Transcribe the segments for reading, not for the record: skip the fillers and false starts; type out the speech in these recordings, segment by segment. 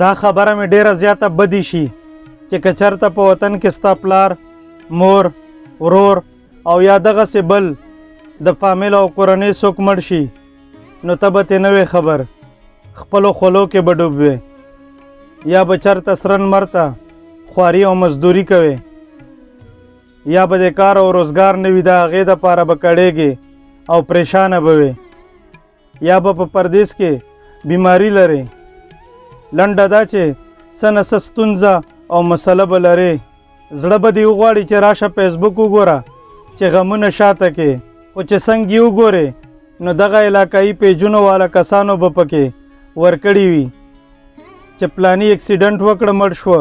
دا خبره مې ډېره زیاته بدې شي چې که چېرته په وطن کې ستا پلار، مور، ورور او یا دغسې بل د فامیل او کورنۍ څوک مړ شي، نو ته به ترې نه وې خبر، خپلو خولو کې به ډوب وې، یا به چېرته سره لمر ته خواري او مزدوري کوې، یا به د کار او روزګار نه وي، د هغې دپاره به کړېږې او پریشانه به وې، یا به په پردیس کې بیماری لرې. لنډه دا چې څه نه څه ستونزه او مسله به لرې. زړه به دې وغواړي چې راشه فیسبوک وګوره چې غمونه شاته کې، خو چې څنګه یې وګورې نو دغه علاقایي پیجونو والا کسانو به پکې ورکړي وي چې پلانی اکسیډنټ وکړه مړ شو،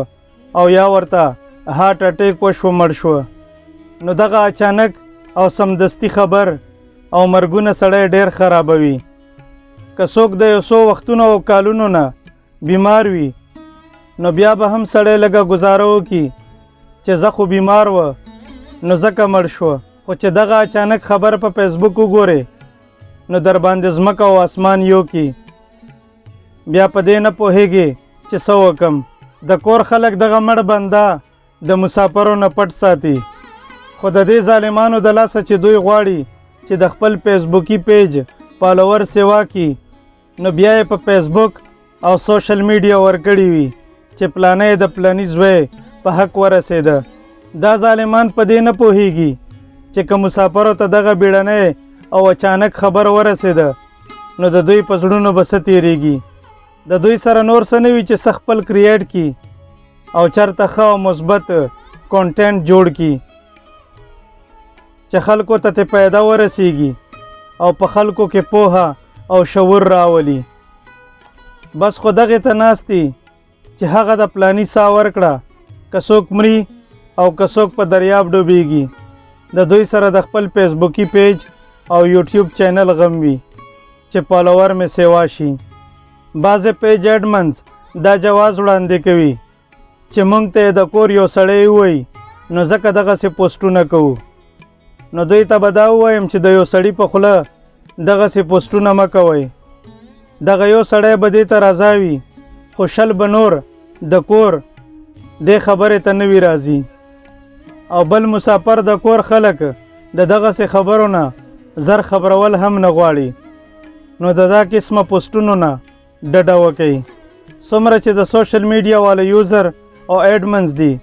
او یا ورته هارت اټیک وشو مړ شو. نو دغه اچانک او سمدستي خبر او مرګونه سړی ډیر خرابوي. که څوک د یو څو وختونو او کالونو نه بیمار وي، نو بیا به هم سړی لږه ګزاره وکړي چې زه خو بیمار و نو ځکه مړ شو. خو چې دغه اچانک خبر په فیسبوک وګورې نو در باندې ځمکه او اسمان یو کی، بیا په دې نه پوهېږې چې څه وکم. د کور خلک دغه مړ بنده د مسافرو نه پټ ساتي، خو د دې ظالمانو د لاسه چې دوی غواړي چې د خپل فیسبوکي پیج فالوور سیوا کی، نو بیا یې په فیسبوک او سوشل میډیا ورکړي وي چې پلانی د پلاني زوی په حق ورسېده. دا ظالمان په دې نه پوهیږي چې که مسافرو ته دغه بیړنی او اچانک خبر ورسېده نو د دوی په زړونو به څه تېرېږي. د دوی سره نور څه نه وي چې څه خپل create کی او چرته ښه او مثبت content جوړ کی چې خلکو ته ترې پیدا ورسیږي او په خلکو کې پوهه او شعور راولي. بس خو دغې ته ناست دي چې هغه د پلاني ساه ورکړه، که څوک مري او که څوک په دریاب ډوبیږي، د دوی سره د خپل فیسبوکي پیج او یوټیوب چینل غم وي چې فالوور مې سیوا شي. بعضې پیج admins دا جواز وړاندې کوي چې مونږ ته یې د کور یو سړی ووایي نو ځکه دغسې پوسټونه کوو. نو دوی ته به دا ووایم چې د یو سړي په خوله دغسې پوسټونه مه کوئ. دغه یو سړی به دې ته رضا وي، خو 20 به نور د کور دې خبرې ته نه وي راضي. او بل مسافر د کور خلک د دغسې خبرو نه زر خبرول هم نه غواړي، نو د دا قسمه پوسټونو نه ډډه وکئ. څومره چې د سوشل میډیا والا user او admins دي،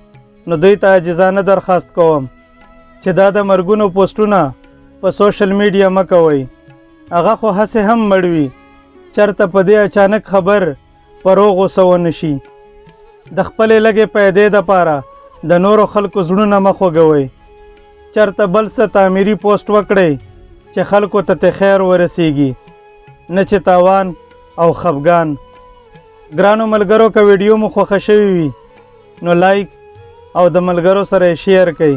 نو دوی ته عاجزانه درخواست کوم چې دا د مرګونو پوسټونه په سوشل میډیا مه کوئ. هغه خو هسې هم مړ وي، چرته په دې اچانک خبر په روغ غوسه ونه شي. د خپلې لږې پیدې دپاره د نورو خلکو زړونه مه خوږوئ. چرته بل څه تعمیري پوسټ وکړئ چې خلکو ته ترې خیر ورسیږي، نه چې تاوان او خفګان. ګرانو ملګرو، که ویډیو مو خوښه شوې وي نو لایک او د ملګرو سره یې share کړئ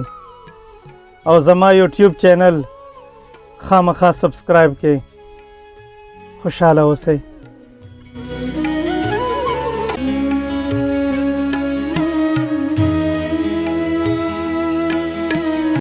او زما یوټیوب چینل خامخا subscribe کړئ. خوشحاله اوسئ.